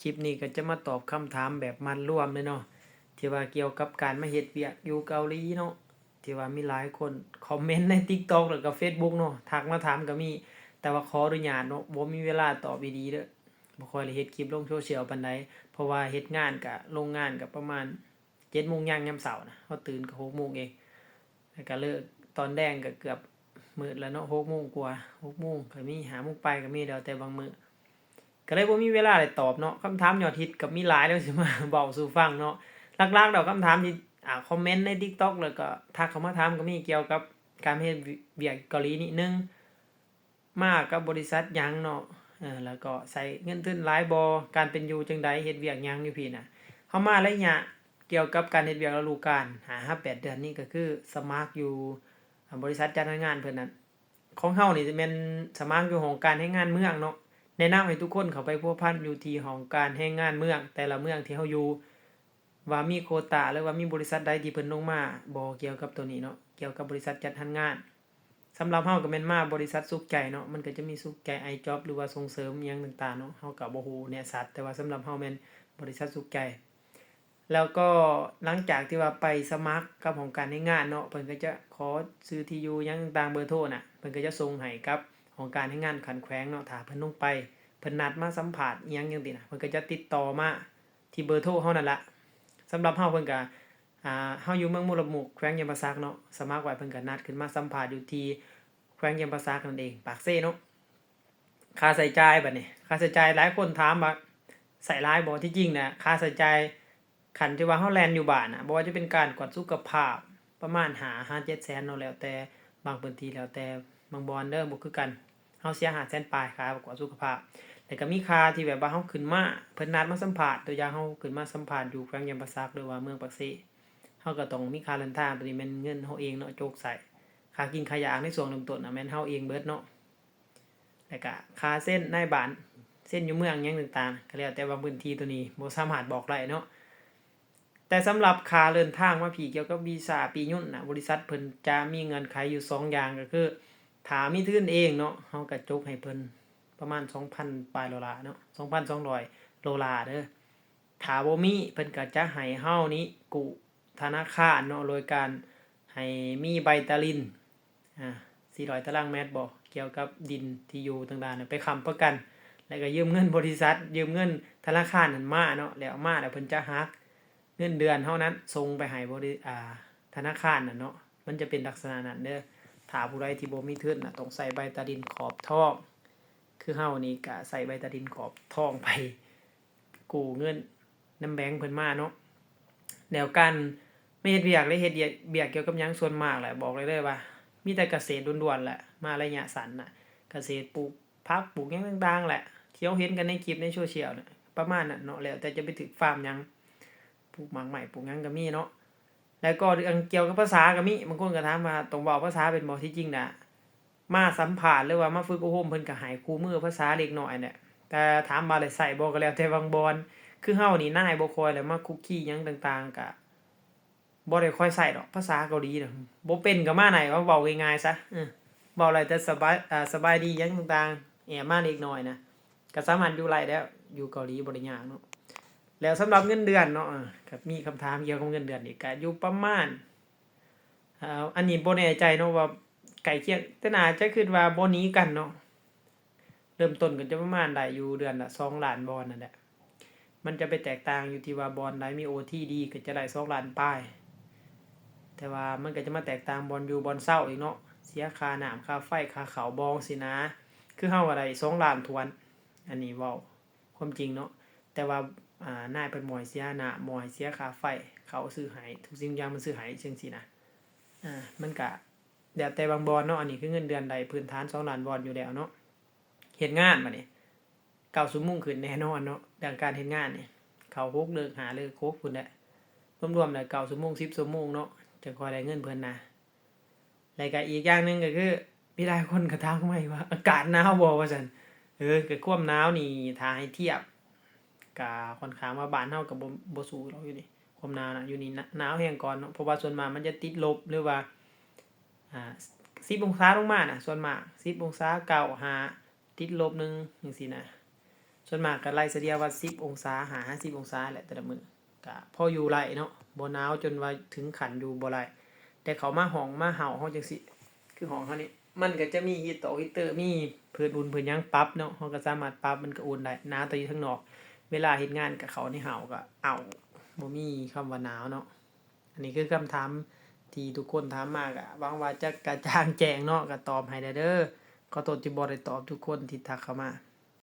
ຄລິບນີ້ກໍຈະມາຕອບຄຳຖາມແບບມັດລວມເລີຍເນາະ ທີ່ວ່າກ່ຽວກັບການມາເຮັດວຽກຢູ່ເກົາຫຼີເນາະ ທີ່ວ່າມີຫຼາຍຄົນຄອມເມັນໃນ TikTok ແລ້ວກໍ Facebook ເນາະ ທັກມາຖາມກໍມີ ແຕ່ວ່າຂໍອະນຸຍາດເນາະ ບໍ່ມີເວລາຕອບອີ່ຫຼີເດີ້ ບໍ່ຄ່ອຍໄດ້ເຮັດຄລິບລົງໂຊຊຽວປານໃດ ເພາະວ່າເຮັດງານກະ ລົງງານກະປະມານເຈັດໂມງຍ່າງຍາມເຊົ້ານະ ເຮົາຕື່ນກະຫົກໂມງເອງ ແລ້ວກະເລີກຕອນແລງກະເກືອບມືດແລ້ວເນາະ ຫົກໂມງກວ່າ ຫົກໂມງກະມີ ຫ້າໂມງປາຍກະມີ ແລ້ວແຕ່ບາງມື້ ກະເລີຍບໍ່ມີເວລາໄດ້ຕອບເນາະ ຄຳຖາມຍອດຮິດກະມີຫຼາຍ ແລ້ວຊິມາເວົ້າສູ່ຟັງເນາະ ຫຼັກໆແລ້ວຄຳຖາມທີ່ ອ່າ ຄອມເມັນໃນ TikTok ແລ້ວກະທັກເຂົ້າມາຖາມກະມີກ່ຽວກັບການເຮັດວຽກເກົາຫຼີນີ້ ໜຶ່ງ ມາກັບບໍລິສັດຫຍັງເນາະ ເອີ ແລ້ວກໍໃຊ້ເງິນທຶນຫຼາຍບໍ່ ການເປັນຢູ່ຈັ່ງໃດ ເຮັດວຽກຫຍັງຢູ່ພີ້ນະ ເຮົາມາໄລຍະກ່ຽວກັບການເຮັດວຽກລະດູການ ຫ້າຫາແປດເດືອນນີ້ ກໍຄືສະໝັກຢູ່ ອາ ບໍລິສັດຈັດຫາງານເພິ່ນນັ້ນ ຂອງເຮົານີ້ຈະແມ່ນສະໝັກຢູ່ຫ້ອງການແຮງງານເມືອງເນາະ ແນະນຳໃຫ້ທຸກຄົນເຂົ້າໄປພົວພັນຢູ່ທີ່ຫ້ອງການແຮງງານເມືອງ ແຕ່ລະເມືອງທີ່ເຮົາຢູ່ ວ່າມີໂຄຕາ ຫຼືວ່າມີບໍລິສັດໃດທີ່ເພິ່ນລົງມາບໍ່ ກ່ຽວກັບໂຕນີ້ເນາະ ກ່ຽວກັບບໍລິສັດຈັດຫາງານ ສຳລັບເຮົາກໍແມ່ນມາບໍລິສັດສຸກໃຈເນາະ ມັນກໍຈະມີສຸກໃຈ ໄອຈັອບ ຫຼືວ່າສົ່ງເສີມອີ່ຫຍັງຕ່າງໆເນາະ ເຮົາກໍບໍ່ຮູ້ແນ່ຊັດ ແຕ່ວ່າສຳລັບເຮົາແມ່ນບໍລິສັດສຸກໃຈ ແລ້ວກໍຫຼັງຈາກທີ່ວ່າໄປສະໝັກກັບຫ້ອງການແຮງງານເນາະ ເພິ່ນກໍຈະຂໍຊື່ທີ່ຢູ່ຫຍັງຕ່າງໆ ເບີໂທນະ ເພິ່ນກໍຈະສົ່ງໃຫ້ກັບຫ້ອງການແຮງງານຂັ້ນແຂວງເນາະ ຖ້າເພິ່ນລົງໄປ ເພິ່ນນັດມາສຳພາດອີ່ຫຍັງຈັ່ງຊີ້ນະ ເພິ່ນກໍຈະຕິດຕໍ່ມາ ທີ່ເບີໂທເຮົານັ້ນລະ ສຳລັບເຮົາເພິ່ນກະ ອ່າ ເຮົາຢູ່ເມືອງມຸລະມຸກ ແຂວງຈຳປາສັກເນາະ ສະໝັກໄວ້ເພິ່ນກະນັດຂຶ້ນມາສຳພາດຢູ່ທີ່ແຂວງຈຳປາສັກນັ້ນເອງ ປາກເຊເນາະ ຄ່າໃຊ້ຈ່າຍບາດນີ້ ຄ່າໃຊ້ຈ່າຍ ຫຼາຍຄົນຖາມວ່າໃຊ້ຫຼາຍບໍ່ ທີ່ຈິງນະ ຄ່າໃຊ້ຈ່າຍ ຄັນທີ່ວ່າເຮົາແລ່ນຢູ່ບ້ານນະ ບໍ່ວ່າຈະເປັນການກວດສຸຂະພາບ ປະມານຫ້າຫາເຈັດແສນເນາະ ແລ້ວແຕ່ບາງພື້ນທີ່ ແລ້ວແຕ່ບາງບ່ອນເດີ ບໍ່ຄືກັນ ເຮົາເສຍຫ້າແສນປາຍ ຄ່າກວດສຸຂະພາບ ແລ້ວກໍມີຄ່າທີ່ແບບວ່າເຮົາຂຶ້ນມາ ເພິ່ນນັດມາສຳພາດ ຕົວຢ່າງເຮົາຂຶ້ນມາສຳພາດຢູ່ແຂວງຈຳປາສັກ ຫຼືວ່າເມືອງປາກເຊ ເຮົາກໍຕ້ອງມີຄ່າເດີນທາງ ໂຕນີ້ແມ່ນເງິນເຮົາເອງເນາະ ໂຈກໃສ່ ຄ່າກິນຄ່າຢາກໃນຊ່ວງເລີ່ມຕົ້ນນະ ແມ່ນເຮົາເອງເບິດເນາະ ແລ້ວກະຄ່າເຊັນນາຍບ້ານ ເຊັນຢູ່ເມືອງຫຍັງຕ່າງໆ ກໍແລ້ວແຕ່ວ່າພື້ນທີ່ ໂຕນີ້ບໍ່ສາມາດບອກໄດ້ເນາະ ແຕ່ສຳລັບຄ່າເດີນທາງມາພີ້ ກ່ຽວກັບວີຊາປີ້ຍົນນະ ບໍລິສັດເພິ່ນຈະມີເງື່ອນໄຂຢູ່ສອງຢ່າງ ກໍຄືຖ້າມີທຶນເອງເນາະ ເຮົາກະຈົກໃຫ້ເພິ່ນປະມານສອງພັນປາຍໂດລາເນາະ ສອງພັນສອງຮ້ອຍໂດລາເດີ ຖ້າບໍ່ມີ ເພິ່ນກະຈະໃຫ້ເຮົານີ້ກູ້ທະນາຄານເນາະ ໂດຍການໃຫ້ມີໃບຕາລິນ ອ່າ ສີ່ຮ້ອຍຕາລາງແມັດບໍ ກ່ຽວກັບດິນທີ່ຢູ່ຕ່າງໆ ໄປຄ້ຳປະກັນ ແລ້ວກໍຢືມເງິນບໍລິສັດ ຢືມເງິນທະນາຄານນັ້ນມາເນາະ ແລ້ວມາແລ້ວເພິ່ນຈະຫັກເງິນເດືອນເຮົານັ້ນ ສົ່ງໄປໃຫ້ບໍລິ ອ່າ ທະນາຄານນັ້ນເນາະ ມັນຈະເປັນລັກສະນະນັ້ນເດີ ຖ້າຜູ້ໃດທີ່ບໍ່ມີທຶນນະ ຕ້ອງໃຊ້ໃບຕາລິນຂອບທອງ ຄືເຮົານີ້ກະໃຊ້ໃບຕາລິນຂອບທອງໄປ ກູ້ເງິນນຳແບັງເພິ່ນມາເນາະ ແນວການມາເຮັດວຽກ ແລະ ເຮັດວຽກ ວຽກກ່ຽວກັບຫຍັງ ສ່ວນມາກແຫຼະ ບອກໄດ້ເລີຍວ່າ ມີແຕ່ກະເສດລ້ວນໆແຫຼະ ມາໄລຍະສັ້ນນະ ກະເສດ ປູກຜັກ ປູກຫຍັງຕ່າງໆແຫຼະ ທີ່ເຮົາເຫັນກັນໃນຄລິບໃນໂຊຊຽວນະ ປະມານນັ້ນເນາະ ແລ້ວແຕ່ຈະໄປຖືກຟາມຫຍັງ ປູກໝາກໄມ້ ປູກຫຍັງກໍມີເນາະ ແລ້ວກໍເລື່ອງກ່ຽວກັບພາສາກໍມີ ບາງຄົນກໍຖາມວ່າຕ້ອງເວົ້າພາສາເປັນບໍ່ ທີ່ຈິງນະ ມາສຳພາດ ຫຼືວ່າມາຝຶກອົບຮົມ ເພິ່ນກໍໃຫ້ຄູ່ມືພາສາເລັກນ້ອຍແຫຼະ ແຕ່ຖາມວ່າໄດ້ໃຊ້ບໍ່ ກໍແລ້ວແຕ່ບາງບ່ອນ ຄືເຮົານີ້ນາຍບໍ່ຄ່ອຍ ແລ້ວມາຄຸກຄີຫຍັງຕ່າງໆ ກໍບໍ່ໄດ້ຄ່ອຍໃຊ້ດອກ ພາສາເກົາຫຼີນະ ບໍ່ເປັນກໍມາໄດ້ ເວົ້າງ່າຍໆຊະ ເອີ ເວົ້າໄດ້ແຕ່ສະບາຍ ອ່າ ສະບາຍດີຫຍັງຕ່າງໆ ແອບມາເລັກນ້ອຍນະ ກໍສາມາດຢູ່ໄດ້ແລ້ວ ຢູ່ເກົາຫຼີບໍ່ໄດ້ຍາກເນາະ ແລ້ວສຳລັບເງິນເດືອນເນາະ ກໍມີຄຳຖາມກ່ຽວກັບເງິນເດືອນອີກ ກໍຢູ່ປະມານ ອ່າ ອັນນີ້ບໍ່ແນ່ໃຈເນາະວ່າໃກ້ຄຽງ ແຕ່ໜ້າຈະຄິດວ່າບໍ່ໜີກັນເນາະ ເລີ່ມຕົ້ນກໍຈະປະມານໄດ້ຢູ່ເດືອນລະສອງລ້ານວອນນັ້ນແຫຼະ ມັນຈະໄປແຕກຕ່າງຢູ່ທີ່ວ່າບ່ອນໃດມີໂອທີດີກໍຈະໄດ້ສອງລ້ານປາຍ ແຕ່ວ່າມັນກໍຈະມາແຕກຕ່າງບ່ອນຢູ່ບ່ອນເຊົາອີກເນາະ ເສຍຄ່ານ້ຳ ຄ່າໄຟ ຄ່າເຂົ້າ ບອກຊີ້ນະ ຄືເຮົາກໍໄດ້ສອງລ້ານຖ້ວນ ອັນນີ້ເວົ້າ ຄວາມຈິງເນາະ ແຕ່ວ່າ ອ່າ ນາຍເພິ່ນບໍ່ໃຫ້ເສຍນ້ຳ ບໍ່ໃຫ້ເສຍຄ່າໄຟ ເຂົາຊື້ໃຫ້ ທຸກສິ່ງຢ່າງມັນຊື້ໃຫ້ ຈັ່ງຊີ້ນະ ອ່າ ມັນກະແລ້ວແຕ່ບາງບ່ອນເນາະ ອັນນີ້ຄືເງິນເດືອນໄດ້ພື້ນຖານສອງລ້ານວອນຢູ່ແລ້ວເນາະ ເຮັດງານບາດນີ້ເກົ້າຊົ່ວໂມງຂຶ້ນແນ່ນອນເນາະ ເລື່ອງການເຮັດງານນີ້ ເຂົ້າຫົກເລີກຫ້າເລີກຫົກພຸ້ນແຫຼະ ລວມໆແລ້ວເກົ້າຊົ່ວໂມງສິບຊົ່ວໂມງເນາະ ຈັ່ງຄ່ອຍໄດ້ເງິນເພິ່ນນະ. ແລ້ວກະອີກຢ່າງໜຶ່ງກໍຄື ມີຫຼາຍຄົນກໍຖາມມາອີກວ່າ ອາກາດໜາວບໍ່ ວ່າຊັ້ນ. ເອີ ກໍຄວາມໜາວນີ້ ຖ້າໃຫ້ທຽບ ກະຂ້ອນຂ້າງວ່າບ້ານເຮົາກໍບໍ່ ບໍ່ສູ້ດອກຢູ່ນີ້ ຄວາມໜາວນະ ຢູ່ນີ້ໜາວແຮງກ່ອນເນາະ ເພາະວ່າສ່ວນມາກມັນຈະຕິດລົບ ຫຼືວ່າ ອ່າ ສິບອົງສາລົງມານະ ສ່ວນມາກ ສິບອົງສາ ເກົ້າ ຫ້າ ຕິດລົບໜຶ່ງ ຈັ່ງຊີ້ນະ. ສ່ວນມາກກໍໄລ່ສະເລ່ຍວ່າສິບອົງສາ ຫ້າຫາສິບອົງສາແຫຼະແຕ່ລະມື້ ກໍພໍຢູ່ໄດ້ເນາະ ບໍ່ໜາວຈົນວ່າເຖິງຂັ້ນຢູ່ບໍ່ໄດ້ ແຕ່ເຂົ້າມາຫ້ອງມາເຮົາເຮົາຈັ່ງຊີ້ ຄືຫ້ອງເຮົານີ້ ມັນກໍຈະມີ heater heater ມີພື້ນອຸ່ນພື້ນຫຍັງປັບເນາະ ເຮົາກໍສາມາດປັບ ມັນກໍອຸ່ນໄດ້ ໜາວແຕ່ຢູ່ທາງນອກ ເວລາເຮັດງານກໍເຂົ້າໃນເຮົາກໍເອົາ ບໍ່ມີຄຳວ່າໜາວເນາະ. ອັນນີ້ຄືຄຳຖາມທີ່ທຸກຄົນຖາມມາ ກໍຫວັງວ່າຈະກະຈ່າງແຈ້ງເນາະ ກໍຕອບໃຫ້ແດ່ເດີ. ຂໍໂທດທີ່ບໍ່ໄດ້ຕອບທຸກຄົນທີ່ທັກເຂົ້າມາ.